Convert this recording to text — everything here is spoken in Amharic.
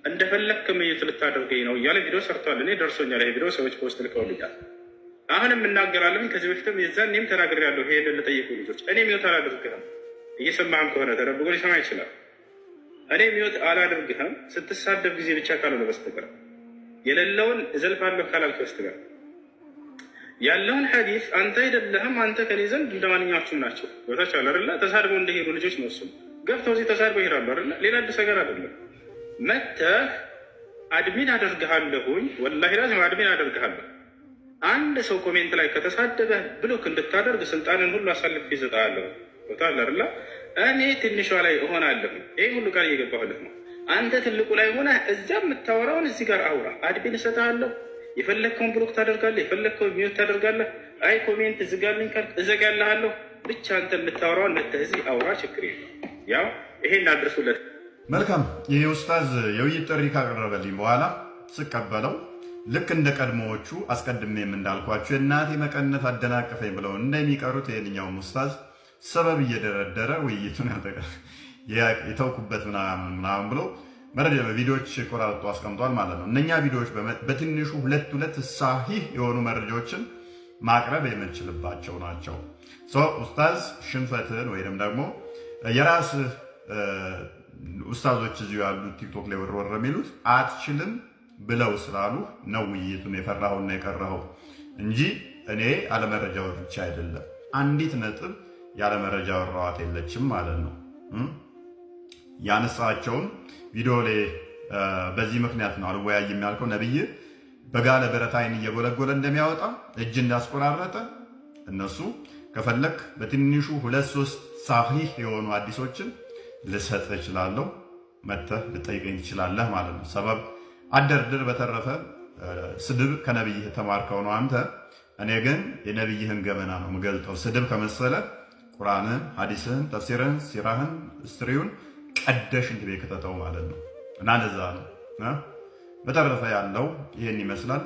እንደፈለግክ mute ልታደርገኝ ነው እያለ ቪዲዮ ሰርቷል። እኔ ደርሶኛል ይሄ ቪዲዮ፣ ሰዎች post ልከውልኛል። አሁንም እናገራለሁ። ከዚህ በፊትም የዛኔም ተናግሬያለሁ። ይሄንን ለጠየቁ ልጆች እኔ mute አላደርግህም። እየሰማህም ከሆነ ተደብቆ ሊሰማ ይችላል። እኔ mute አላደርግህም ስትሳደብ ጊዜ ብቻ ካልሆነ በስተቀር፣ የሌለውን እዘልፋለሁ ካላልክ በስተቀር፣ ያለውን ሐዲስ አንተ አይደለህም። አንተ ከኔ ዘንድ እንደ ማንኛዎቹም ናቸው። ቦታቸው አለ አይደለ? ተሳድበው እንደሄዱ ልጆች ነው። እሱም ገብተው እዚህ ተሳድበው ይሄዳሉ አይደለ? ሌላ አዲስ ነገር አይደለም። መተህ admin አደርግሃለሁኝ፣ ወላሂ ላዚም admin አደርግሃለሁ። አንድ ሰው comment ላይ ከተሳደበ block እንድታደርግ ስልጣንን ሁሉ አሳልፌ እሰጥሃለሁ። ቦታ አለ አይደለ? እኔ ትንሿ ላይ እሆናለሁ። ይህ ሁሉ ቃል እየገባሁልህ ነው። አንተ ትልቁ ላይ ሆነ እዚያ የምታወራውን እዚህ ጋር አውራ። Admin እሰጥሃለሁ። የፈለግከውን block ታደርጋለህ፣ የፈለግከውን mute ታደርጋለህ። አይ comment ዝጋልኝ ካልክ እዘጋልሃለሁ። ብቻ አንተ የምታወራውን መተህ እዚህ አውራ፣ ችግር የለም። ያው ይሄን አድርሱለት። መልካም። ይህ ኡስታዝ የውይይት ጥሪ ካቀረበልኝ በኋላ ስቀበለው ልክ እንደ ቀድሞዎቹ አስቀድሜም እንዳልኳቸው የእናቴ መቀነት አደናቀፈኝ ብለው እንደሚቀሩት ይህንኛውም ኡስታዝ ሰበብ እየደረደረ ውይይቱን የተውኩበት ምናምን ምናምን ብሎ መረጃ በቪዲዮዎች ቆራርጦ አስቀምጧል ማለት ነው። እነኛ ቪዲዮዎች በትንሹ ሁለት ሁለት ሳሂህ የሆኑ መረጃዎችን ማቅረብ የምንችልባቸው ናቸው። ኡስታዝ ሽንፈትህን ወይም ደግሞ የራስህ ኡስታዞች እዚሁ ያሉት ቲክቶክ ላይ ወርወር የሚሉት አትችልም ብለው ስላሉ ነው ውይይቱን የፈራኸውና የቀረኸው እንጂ እኔ አለመረጃ ወርቼ አይደለም። አንዲት ነጥብ ያለመረጃ ወራዋት የለችም ማለት ነው። ያነሳቸውን ቪዲዮ ላይ በዚህ ምክንያት ነው አልወያይም ያልከው። ነብይ በጋለ ብረት አይን እየጎለጎለ እንደሚያወጣ፣ እጅ እንዳስቆራረጠ እነሱ ከፈለክ በትንሹ ሁለት ሶስት ሳሂህ የሆኑ ሀዲሶችን ልሰጥ እችላለሁ። መተህ ልጠይቀኝ ትችላለህ ማለት ነው። ሰበብ አደርድር። በተረፈ ስድብ ከነብይህ የተማርከው ነው አንተ። እኔ ግን የነብይህን ገመና ነው የምገልጠው። ስድብ ከመሰለ ቁርአንን፣ ሀዲስህን፣ ተፍሲርህን፣ ሲራህን፣ ስትሪውን ቀደሽ ሽንት ቤት ከተተው ማለት ነው። እና እንደዛ ነው። በተረፈ ያለው ይህን ይመስላል።